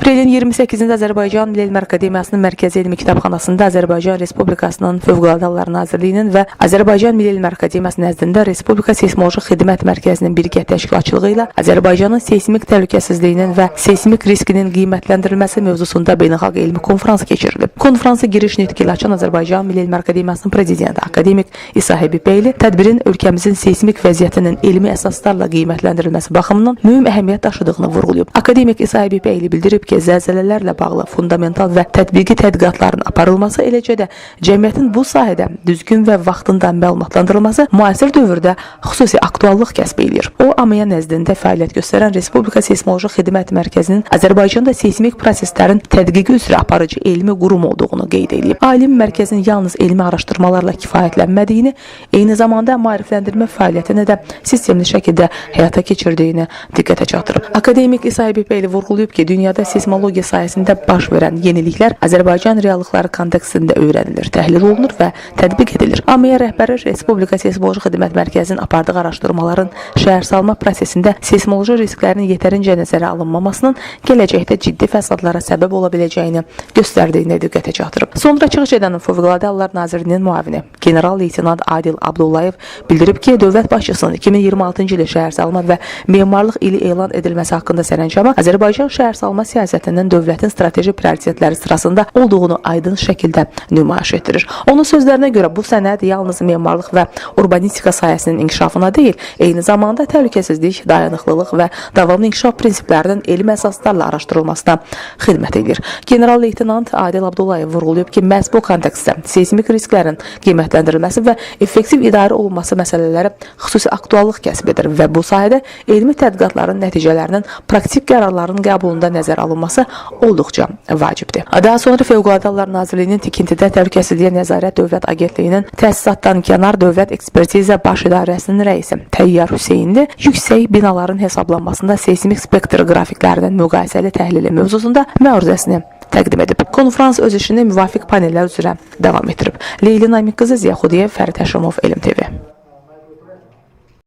Aprelin 28-də Azərbaycan Milli Elmlər Akademiyasının Mərkəzi Elmi Kitabxanasında Azərbaycan Respublikasının Fövqəladə Hallar Nazirliyinin və Azərbaycan Milli Elmlər Akademiyası nəzdində Respublika Seysmoloji Xidmət Mərkəzinin birgə təşkilatçılığı ilə Azərbaycanın seysmik təhlükəsizliyinin və seysmik riskinin qiymətləndirilməsi mövzusunda beynəlxalq elmi konfrans keçirilib. Konfransa giriş nitqi ilə açan Azərbaycan Milli Elmlər Akademiyasının prezidenti akademik İsa Həbibbəyli tədbirin ölkəmizin seysmik vəziyyətinin elmi əsaslarla qiymətləndirilməsi baxımından mühüm əhəmiyyət daşıdığını vurğulayıb. Akademik İsa Həbibbəyli bildirib ki, zəlzələlərlə bağlı fundamental və tətbiqi tədqiqatların aparılması, eləcə də cəmiyyətin bu sahədə düzgün və vaxtında məlumatlandırılması müasir dövrdə xüsusi aktuallıq kəsb eləyir. O, AMİA nəzdində fəaliyyət göstərən Respublika Seysmoloji Xidmət Mərkəzinin Azərbaycanda seysmik proseslərin tədqiqi üzrə aparıcı elmi qurum olduğunu qeyd eləyib. Alim mərkəzin yalnız elmi araşdırmalarla kifayətlənmədiyini, eyni zamanda maarifləndirmə fəaliyyətini də sistemli şəkildə həyata keçirdiyini diqqətə çatdırıb. Akademik İsa Həbibbəyli vurğulayıb ki, dünyada seysmologiya sahəsində baş verən yeniliklər Azərbaycan reallıqları kontekstində öyrənilir, təhlil olunur və tətbiq edilir. AMİA rəhbəri Respublika Seysmoloji Xidmət Mərkəzinin apardığı araşdırmaların şəhərsalma prosesində seysmoloji risklərin yetərincə nəzərə alınmamasının gələcəkdə ciddi fəsadlara səbəb ola biləcəyini göstərdiyini diqqətə çatdırıb. Sonra çıxış edən Fövqəladə Hallar Nazirliyinin müavini general-leytenant Adil Abdullayev bildirib ki, dövlət başçısının 2026-cı ili şəhərsalma və memarlıq ili elan edilməsi haqqında sərəncamı Azərbaycan şəhərsalma siyasətinin dövlətin strateji prioritetləri sırasında olduğunu aydın şəkildə nümayiş etdirir. Onun sözlərinə görə bu sənəd yalnız memarlıq və urbanistika sahəsinin inkişafına deyil, eyni zamanda təhlükəsizlik, dayanıqlılıq və davamlı inkişaf prinsiplərinin elmi əsaslarla araşdırılmasına xidmət edir. General-leytenant Adil Abdullayev vurğulayıb ki, məhz bu kontekstdə seysmik risklərin qiymətləndirilməsi və effektiv idarə olunması məsələləri xüsusi aktuallıq kəsb edir və bu sahədə elmi tədqiqatların nəticələrinin praktik qərarların qəbulunda nəzərə alınması olduqca vacibdir. Daha sonra Fövqəladə Hallar Nazirliyinin Tikintidə Təhlükəsizliyə Nəzarət Dövlət Agentliyinin Təsisatdan Kənar Dövlət Ekspertiza Baş İdarəsinin rəisi Təyyar Hüseynli yüksək binaların hesablanmasında seysmik spektr qrafiklərinin müqayisəli təhlili mövzusunda məruzəsini təqdim edib. Konfrans öz işini müvafiq panellər üzrə davam etdirib. Leyli Namiq qızı, Ziya Xudiyev, Fərid Həşimov, Elm TV.